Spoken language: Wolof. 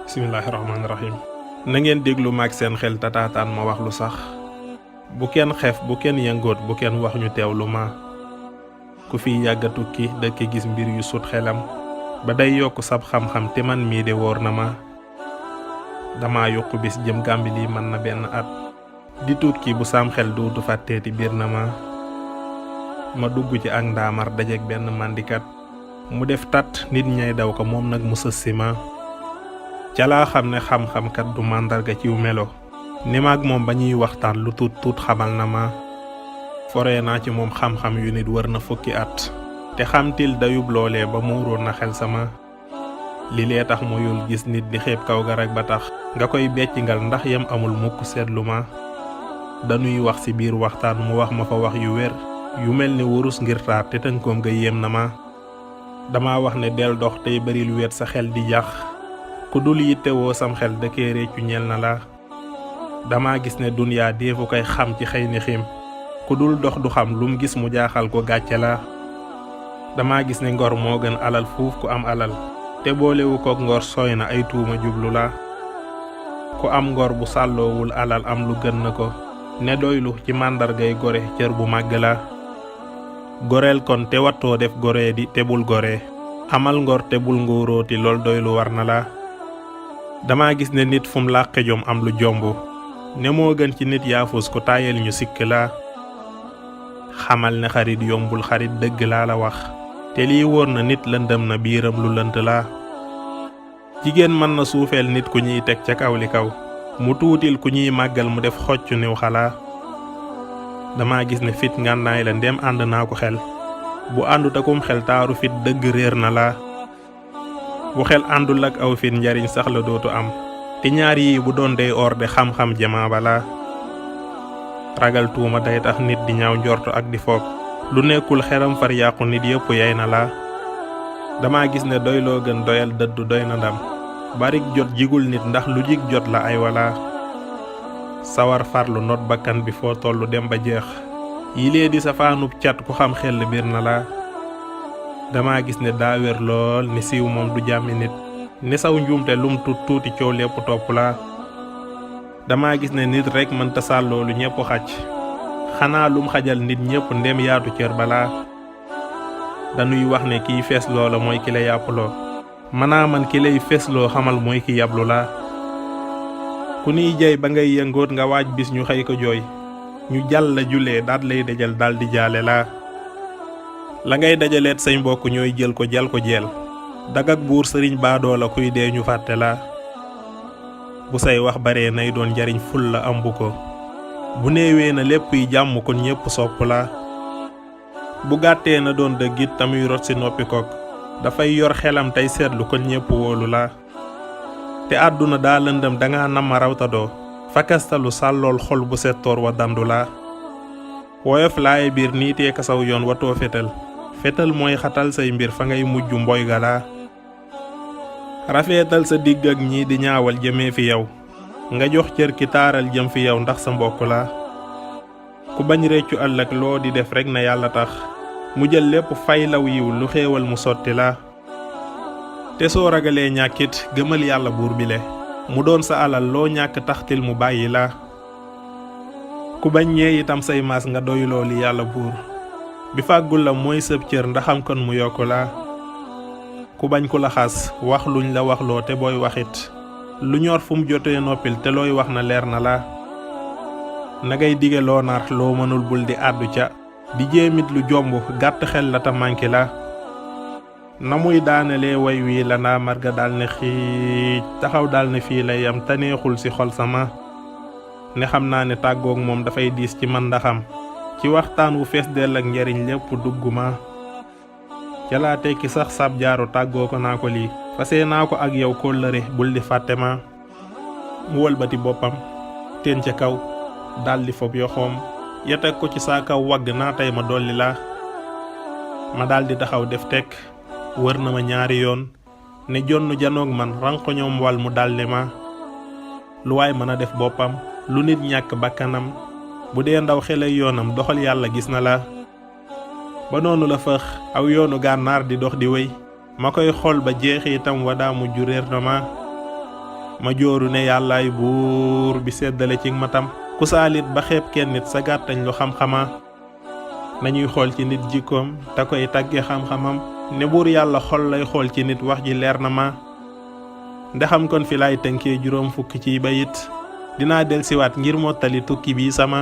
bismillahirrahmanirrahim. Na ngeen déglu maag seen xel tataataan ma wax lu sax bu kenn xef bu kenn yëngoot bu kenn wax ñu teewlu ma ku fi yàgga tukki dëkk gis mbir yu sut xelam ba day yokk sab xam-xam te man mii de wóor na ma dama yokk bis jëm gàmbi lii man na benn at di tukki bu sam xel duutu fàtteeti biir na ma dugg ci ak ndaamar dajeek benn màndikat mu def tat nit ñay daw ko moom nag mu sës si ma ca laa xam ne xam-xam kat du màndarga ciw melo ni maag moom ba ñuy waxtaan lu tuut xamal na ma foree naa ci moom xam-xam yu nit wër na fukki at te xamtil dayub loolee ba muuroon na xel sama li lee tax moyul gis nit di xeeb kaw ga rek ba tax nga koy beccingal ndax yam amul mukk seetlu ma dañuy wax ci biir waxtaan mu wax ma fa wax yu wér yu mel ni wurus ngir taar te tënkoom ga yéem na ma dama wax ne del dox tey baril wéet sa xel di jax ku dul yittewoo sam xel dëkkee réccu ñeel na la dama gis ne dunyaa deefu koy xam ci xëy ni xim ku dul dox du xam lum gis mu jaaxal ko gàcce la dama gis ne ngor moo gën alal fuuf ku am alal te boolewu kook ngor sooy na ay tuuma jublu la ku am ngor bu sàlloowul alal am lu gën na ko ne doylu ci màndargay gore cër bu màgg la goreel kon te wattoo def goree di te bul gore amal ngor te bul ngóorooti lool doylu war na la dama gis ne nit fum làqe jom am lu jomb ne moo gën ci nit yaafus ku taayel ñu sikk la xamal ne xarit yombul xarit dëgg laa la wax te lii wóor na nit lëndëm na biiram lu lënt la jigéen mën na suufeel nit ku ñuy teg ca kaw li kaw mu tuutil ku ñuy màggal mu def xoccu niw xalaa dama gis ne fit ngànnaay la ndem ànd naa ko xel bu àndut akum xel taaru fit dëgg réer na la bu xel àndul ak aw fit njariñ sax la dootu am te ñaar yii bu doon dey or de xam-xam jamaa bala ragal tuuma day tax nit di ñaaw njortu ak di foog lu nekkul xeram far yàqu nit yépp yay na la dama gis ne doyloo gën doyal dëddu doy na ndam barik jot jigul nit ndax lu jig jot la ay wala sawar farlu not bakkan bi foo tollu dem ba jeex yilee di safaanub cat ku xam xel biir na la dama gis ne daa wér lool ni siiw moom du jàmmi nit ni saw njuumte lum tuuti coow lépp topp la dama gis ne nit rekk mënta sàlloolu ñépp xaj xanaa lum xajal nit ñépp ndem yaatu cër bala dañuy wax ne kiy fees loola mooy ki la yàppuloo manaa man ki lay feesloo xamal mooy ki yablu la ku niy jey ba ngay yëngoot nga waaj bis ñu xëy ko jooy ñu jàll la julee daat lay dajal dal di jaale la ngay dajaleet say mbokk ñooy jël ko jal ko jeel dagak buur sëriñ baadoo la kuy dee ñu fàtte la bu say wax bare nay doon njariñ ful la ambu ko bu néewee na lépp yi jàmm kon ñépp sopp la bu gàttee na doon dëggit tamuy rot ci noppi kook dafay yor xelam tey seetlu kon ñépp wóolu la te àdduna daa lëndëm danga nama rawtadoo fakastalu sàllool xol bu settoor wa dandu la woyof laaye biir niitee kasaw yoon watoo fetal mooy xatal say mbir fa ngay mujj mboy ga la rafeetal sa digg ak ñii di ñaawal jëmee fi yow nga jox cër ki taaral jëm fi yow ndax sa mbokk la ku bañ réccu ëllëg loo di def rekk na yàlla tax mu jël lépp fay law yiw lu xéewal mu sotti la te soo ragalee ñàkkit gëmal yàlla buur bile mu doon sa alal loo ñàkk taxtil mu bàyyi la ku bañ ñee itam say maas nga doyloo li yàlla buur bi fàggul la mooy sëb cër ndaxam kon mu yokku la ku bañ ku la xas wax luñ la waxloo te booy waxit lu ñor fu mu jotee noppil te looy wax na leer na la nagay dige loo nar loo mënul bul di àddu ca di jéemit lu jomb gàtt xel la ta manki la na muy daanelee way wii la ndaa marga dal ne xiij taxaw dal ne fii lay yam taneexul ci xol sama ne xam naa ne tàggoog moom dafay diis ci man ndaxam ci waxtaan wu fees dell ak njariñ lépp dugguma ca laa tekki sax sab jaaru tàggoo ko naa ko lii fase naa ko ak yow kóllëre bul di fàtte ma mu wëlbati boppam teen ca kaw daldi fob yoxoom ya teg ko ci saa kaw wagg naa tey ma dolli la ma daldi taxaw def tekk wër na ma ñaari yoon ne jonn janoog man rankoñoom wal mu daldi ma lu waay mën a def boppam lu nit ñàkk bakkanam bu dee ndaw xelay yoonam doxal yàlla gis na la ba noonu la fëx aw yoonu gànnaar di dox di wéy ma koy xool ba jeexi itam wadaa mujj réer na ma ma jooru ne yàllaay buur bi seddale ci matam ku saalit ba xeeb kenn nit sa gàttañ lu xam-xama nañuy xool ci nit jikkoom te koy tagge xam-xamam ne buur yàlla xol lay xool ci nit wax ji leer na ma ndaxam kon fi laay tënkee juróom fukki ciy bayit dinaa delsiwaat ngir mottali tukki bi sama